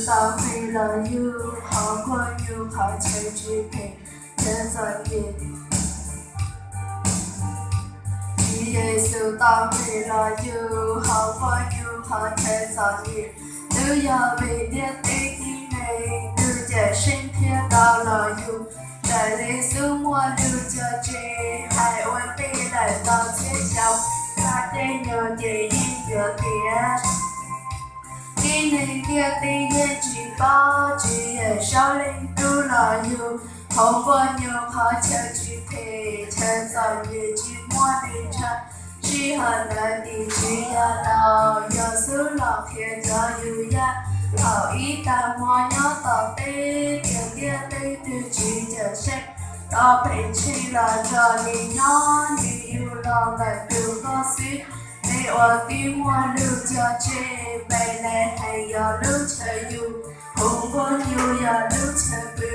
Tau nqis los yug hauv nkuaj nyuj qhov chaw tsis phem, chaw txom nyem. Tswv Yexus tau nqis los yug hauv nkuaj nyuj qhov chaw txom nyem. Twb yog vim ntiaj teb tib neeg, nws cawm seej thiaj tau los yug. Raws li xub muaj lug cog tseg, hais ua ntej lawm tau txhiab xyoo, txog caij nyoog ces yeej yuav tiav. Tib neeg ntiaj teb yeej tsis paub, Tswv Yexus Saub Leej Tub los yug hauv nkuaj nyuj qhov chaw tsis phem, chaw txom nyem tsis muaj neeg ntshaw. Sij hawm ntawd tim tswv yog laus, yog xub los qhia cov yug yaj. Thaum ib tag hmo nyob tom teb, tias ntiaj teb twg tsis cawm seej, tau pheej tsheej los tso li nyob, nws yug los ntawm tus nkauj xwb. Neb uas twb muaj lug cog tseg, Npelehees yog lub chaw yug, hauv nkuaj nyuj yog lub chaw pw,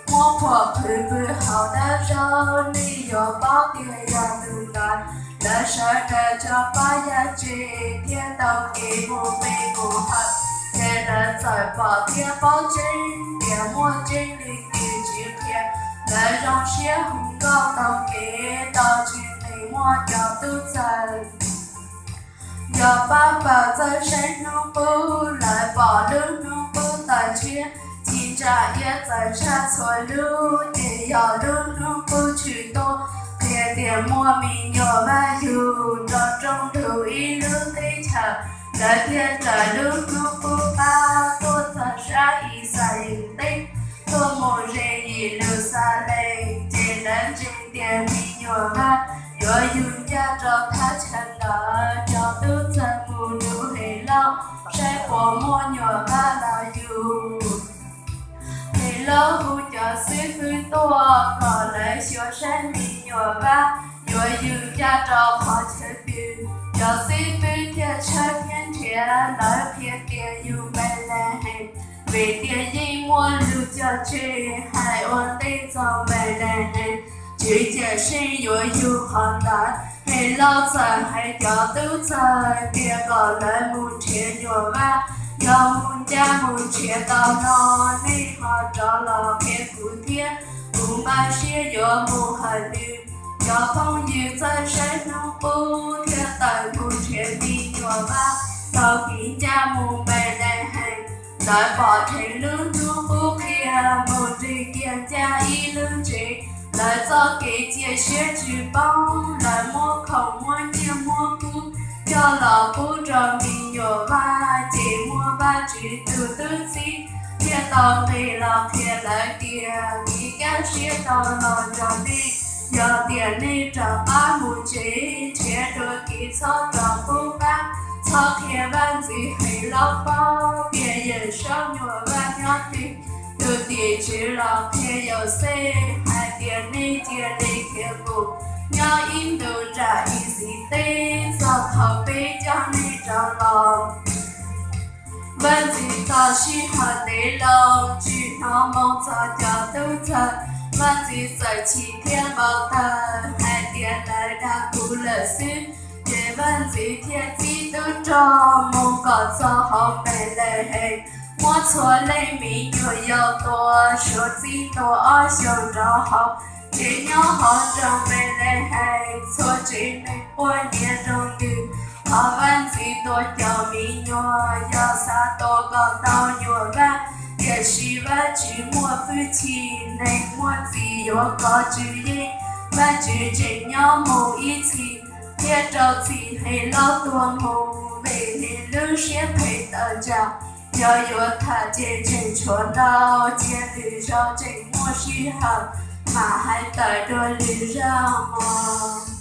muab phom qhwv pw hauv dab zaub, nej yuav paub tias yog tus ntawd. Lawv sawv daws tso pab yaj tseg thiaj tau kev mus pe mus hawm, ces lawv txawm pom thiab paub tseeb tias muaj tseeb li tus tswv qhia. Lawv zoo siab hu nkauj taug kev, tau tsis ntev muaj cov tub txawg yog pab pawg txawj saib hnub qub. Lawv pom lub hnub qub tawm tshiab, ci ntsa iab txawm tshaj txhua lub, ces yog lub hnub qub tshwm tuaj qhia tias muaj me nyuam Vaj yug nrog rooj ntug ib lub teb chaws. Lawv thiaj raws lub hnub qub qab tuaj txog sab Yixalayees teb, tuaj mus ze Yeluxalees, ces lawv ntseeg tias me nyuam Vaj yuav yug ncaj rau thaj chaw ntawd. Cov tub txawg mus rau Helauj saib puas muaj nyuam Vaj los yug. Helauj hu cov xib fwb tuaj kom lawv xyuas saib me nyuam Vaj yuav yug ncaj rau qhov chaw twg. Cov xib fwb thiaj tshawb thiab nrhiav, lawv qhia tias yug Npelehees, vim tias yeej muaj lus cog tseg hais ua ntej txog Npelehees, Tswv Cawmseej yuav yug qhov ntawd. Helauj txawm hais cov tub txawg tias kom lawv mus nrhiav nyuam Vaj, yog mus ncaj mus nrhiav tau no, nej ho rov los qhia kuv thiab, kuv npaj siab yuav mus hawm nws. Cov phooj ywg txawj saib hnub qub thiaj tawm mus nrhiav me nyuam Vaj, taug kev ncaj mus Npelehees. Lawv pom dheev lub hnub qub qhia, mus nres kiag ncaj ib lub tsev. Lawv txoj kev cia siab tsis poob, lawv muab khoom muab nyiaj muab kub coj los pub rau me nyuam Vaj, ces muaj Vajtswv tus tub txib thiaj tau nqis los qhia lawv tias, Kev kaj siab tau los rau nej, yog tias nej rov qab mus tsev, nrhiav dua kev txhob rau qub qab, txhob qhia vaj ntxwv Helauj paub tias Yawmsaub nyuam Vaj nyob twg. Tus tim tswv los qhia Yauxej hais tias, Nej cia li khiav mus nyob ib ntus nram Iziv teb txog thaum peb coj nej rov los. Vaj ntxwv tos sij hawm ntev loo tsis hnov moo txog cov tub txawg, vaj ntxwv txawm chim thiab npau taws hais tias lawv dag kuv lawm xwb. Ces vaj ntxwv thiaj txib tub rog mus kom txog hauv Npelehees, muab txhua leej me nyuam yaus tua suav txij ntua ob xyoos nrov hauv, ces nyob hauv nroog Npelehees txhua tsev neeg quaj nyiav zoo ntws. Qhov vaj ntxwv tua cov me nyuam yog xav tua kom tau nyuam Vaj, tiam sis Vajtswv muaj hwj chim, neeg muaj txim yuav kov tswv yeej. Vajtswv tseem nyob mus ib txhis, thiaj rau txim Helauj tuag mus, vim nws lub siab phem tawm tsam. Cov yuav tham ces tseem tshuav ntau, cia lwm zaus tseem muaj sij hawm mam hais tawm dua lwm zaus mog.